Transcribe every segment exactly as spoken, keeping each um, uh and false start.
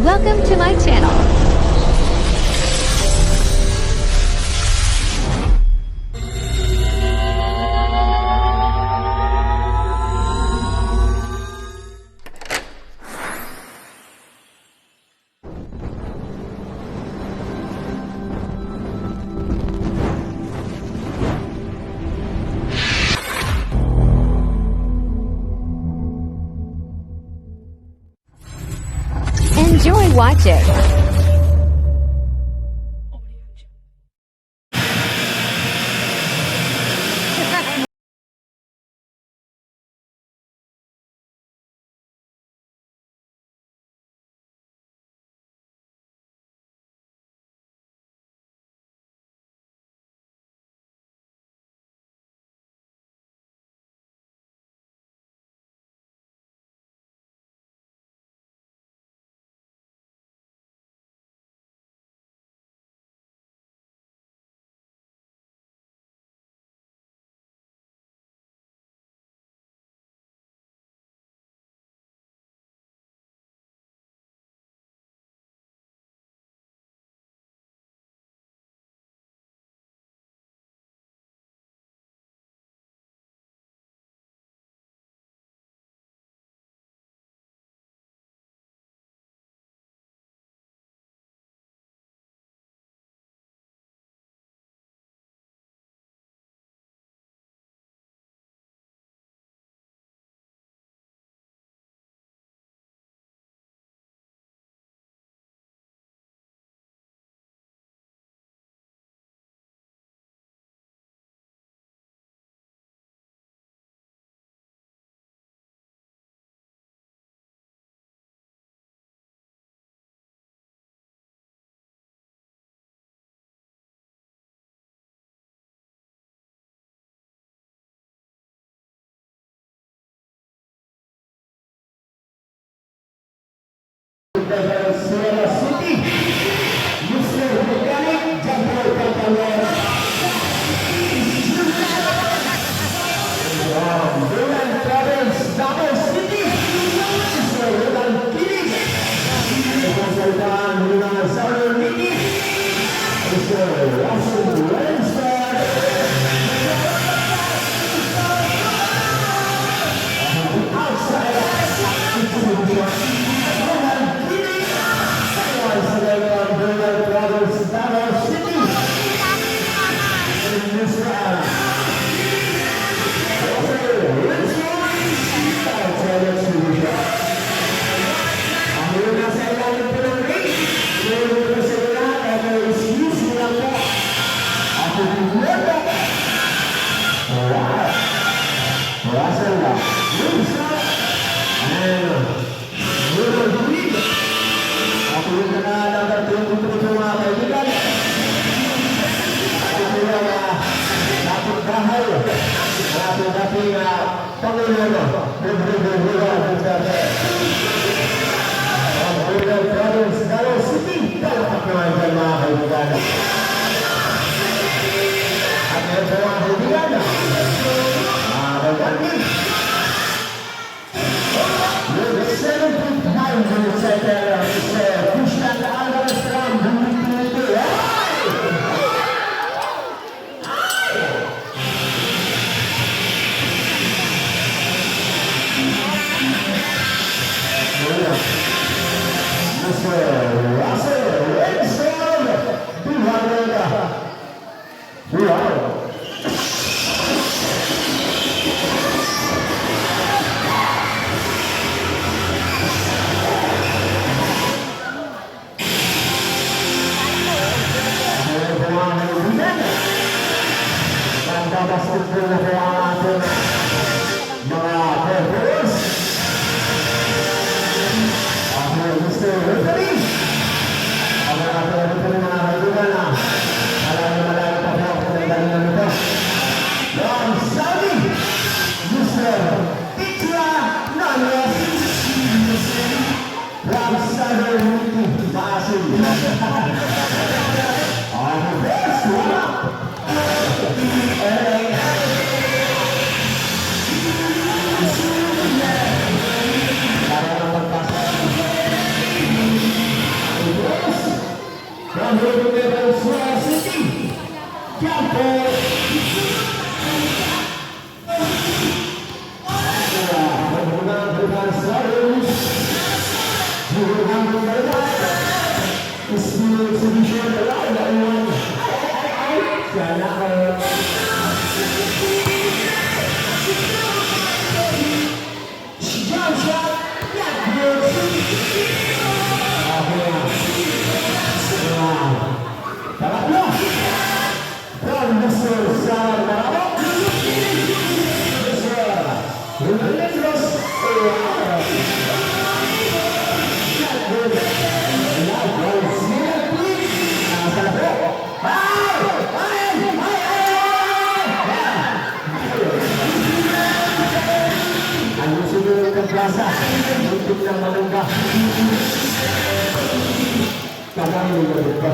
Welcome to my channel. Enjoy watching. Sierra City, Mister Mechanic, Jean-Paul Campañon. From Duran Province, Davao City, Mister Rodan Kilig. Mister Russell Lawrence. Wow! Russell Lawrence. Ayan. Ronald Duig. Ako yung nangangalang ng twenty twenty-two, mga kaibigan. Ako yung, ah, dating bahay. Dating, dating, ah, Pangulong Rodrigo Roa Duterte. Ang Ronald Province, Davao City. Palakpak naman dyan, mga kaibigan. At ito, mga kaibigan, mga kaibigan. With seventy-five minutes later, Mister Christian Alvarez from Dumitrete. Mister Russell Renson Villanueva. Wow! Nagbabasketball na po ang ating mga players. Ako, Mister Referee. Sana all. Jump shot, not good. Okay na. Wow. Pangatlo. From Mister Sara Barabok. Mister Relentless. Wow. Not good. Not good. Nasa na po. Ang susunod na plaza, muntik ng malungga. Tagal ng malungga.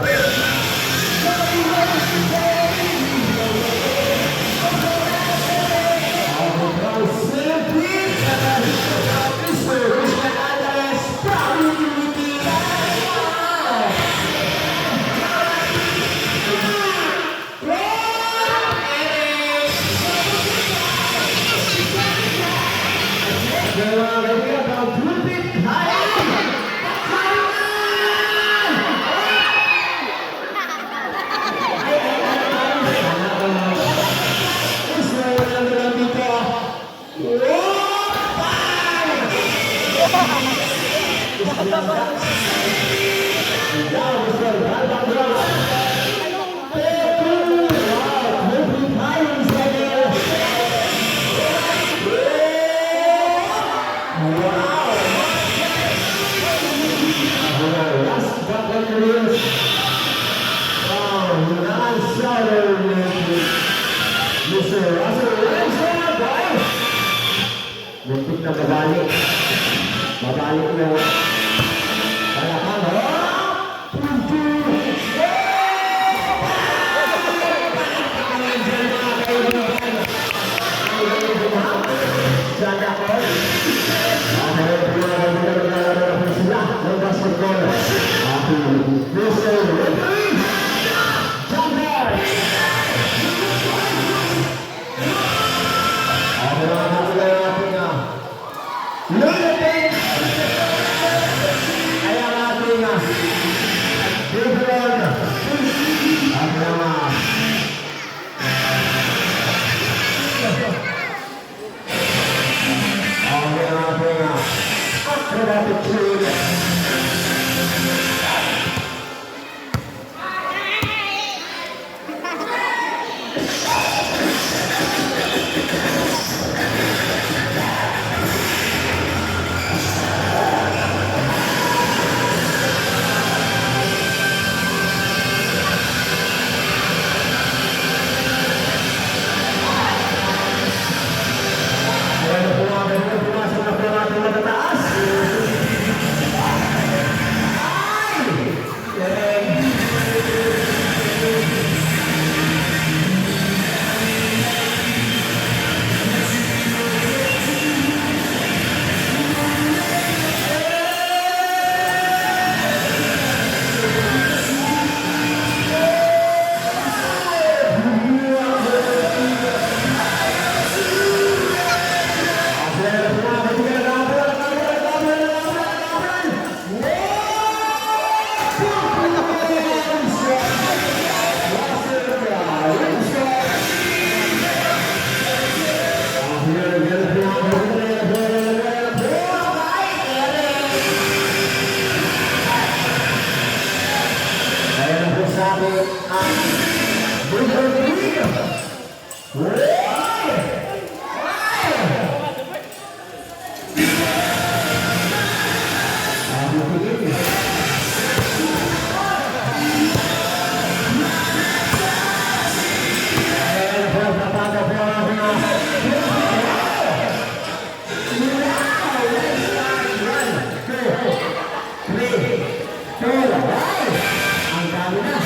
Mister Russell Lorenzo, boy! Muntik na mabali. Mabali na. Palakang, oh! Punto! Sana all. Ang mga pinagkakita na sila ng basketball. Ang Mister Referee. Jumper! Ako na ang huli ng ating, ah, lulutin. Kaya ang ating, ah, Bibron. Ako na, ah, ako na ang ating, ah, acrobatic swing. Ayan na po, mga kaibigan, pumasok na po ang ating matataas. Ay! Ayan ang sabi ang Big Rodrigo. Ang dami na.